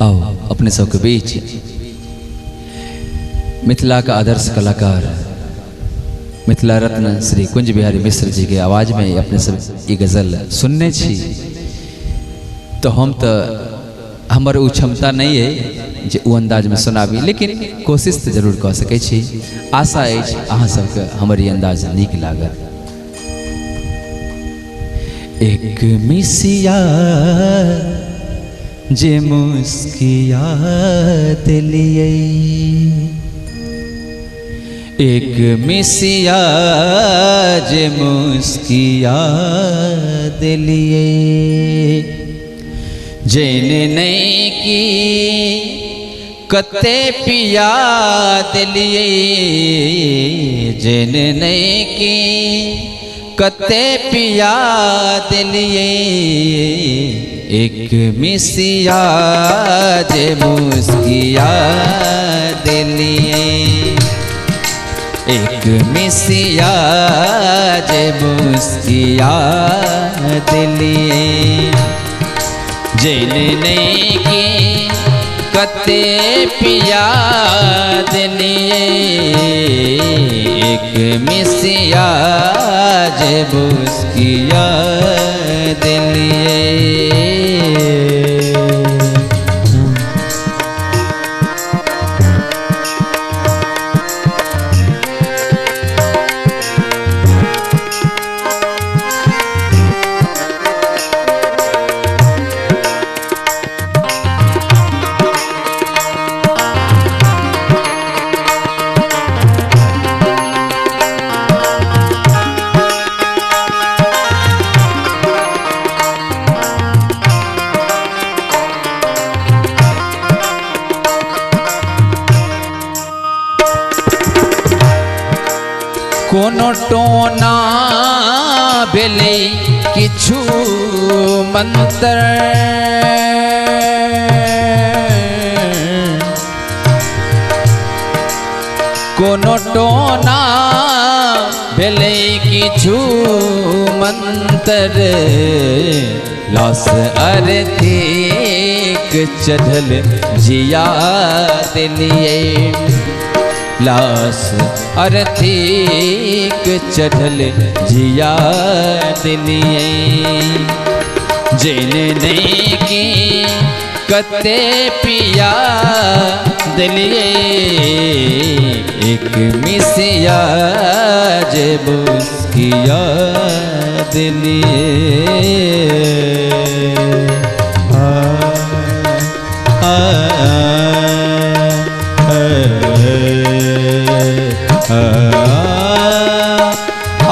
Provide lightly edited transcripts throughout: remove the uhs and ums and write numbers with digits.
आओ अपने सबके बीच मिथिला का आदर्श कलाकार मिथिला रत्न श्री कुंज बिहारी मिश्र जी के आवाज में अपने सब ये गजल सुनने छी। तो हम तो हमर उ क्षमता नहीं है जे उ अंदाज में सुनाबी, लेकिन कोशिश तो जरूर कह सकै छी। आशा अछि अहाँ सबके हमर ई अंदाज नीक लागत। एक मिसिया जे मुस्किया देलियै, एक मिसिया जे मुस्किया देलियै, जेने नहीं की कते पिया देलियै, जेने नहीं की कते पिया देलियै, एक मिसिया जे मुस्किया देलियै, एक मिसिया जे मुस्किया देलियै, जेने नहीं की कते पिया देलियै, एक मिसिया जे मुस्किया देलियै। कोनो टोना भेलै किछु मंत्र, कोनो टोना भेलै किछु मंत्र, लाश अरथीक चढ़ल जिया देलियै, लाश अरथीक चढ़ल जिया देलियै, जेने नहीं की कते पिया देलियै, एक मिसिया जे मुस्किया देलियै। आ आ आ आ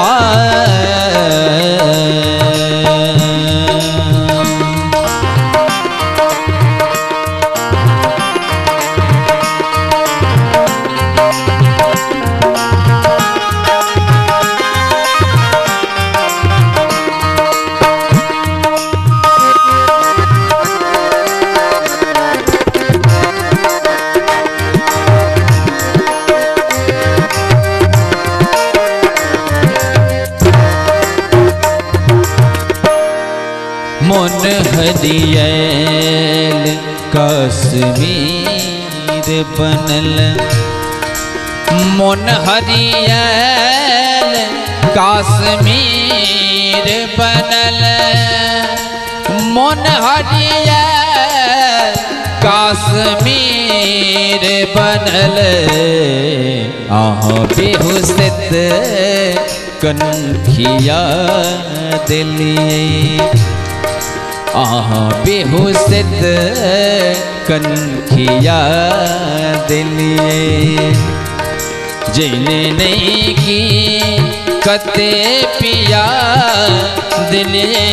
मन हरियल कश्मीर बनल, मन हरियल कश्मीर बनल, मन हरियल कश्मीर बनल, अहाँ बेहुसत कनखिया देलियै, अहाँ बेहुसत कनखिया देलियै, जेने नहीं की कते पिया देलियै,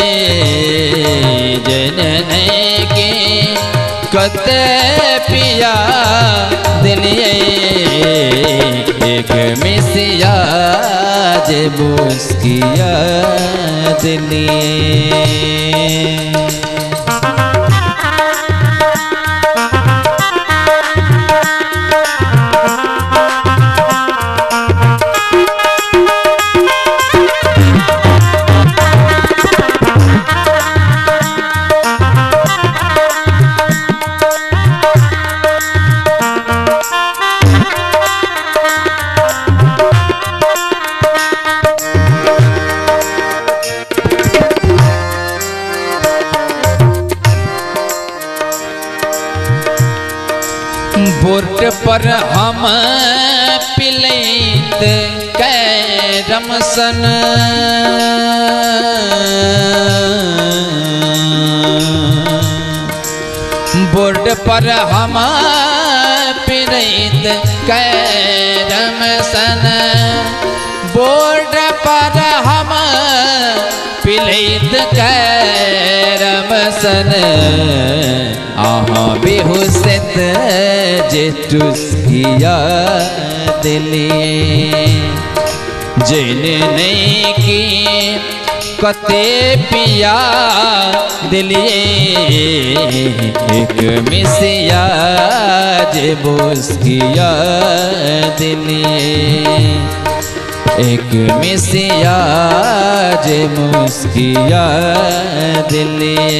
जेने नहीं की कते पिया देलियै, एक मिसिया जे मुस्किया देलियै। बोर्ड पर हम पिलैत कैरम सन, बोर्ड पर हम पिलैत कैरम सन, बोर्ड पर हम पिलैत कैरम सन। अहाँ बेहुसैत जे चुस्किया दिलिए, जेने नहीं की कते पिया दिलिए। एक मिसिया जे बुस्किया दिलिए, एक मिसिया जे मुस्किया दिलिए।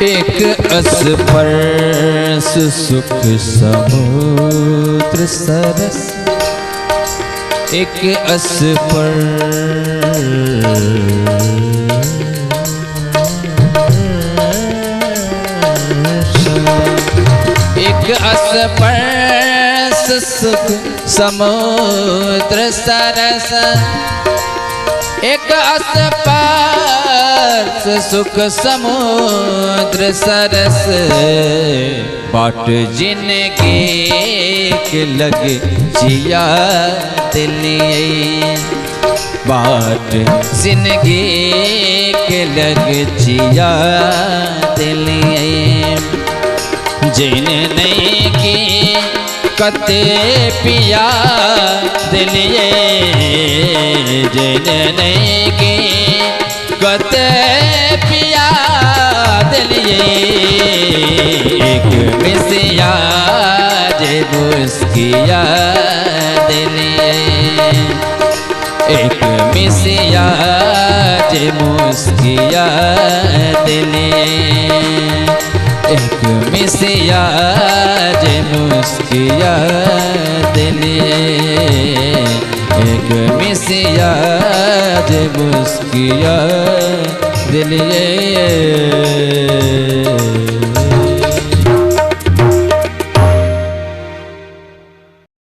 एक स्पर्श सुख समुद्र सरस, एक स्पर्श, एक स्पर्श सुख समुद्र सरस, एक स्पर्श सुख समुद्र सरस। बाट जिनके के लग जिया दिलिए, बाट जिंदगी के लग जिया दिलिए। जिन नहीं की कते पिया दिलिए, जिन नहीं की कते पिया दिलिए। एक मिसिया जे मुस्किया दिलिए, एक मिसिया जे मुस्किया दिलिए, एक मिसिया जे मुस्किया दिलिए, एक मिसिया जे मुस्किया दिलिए।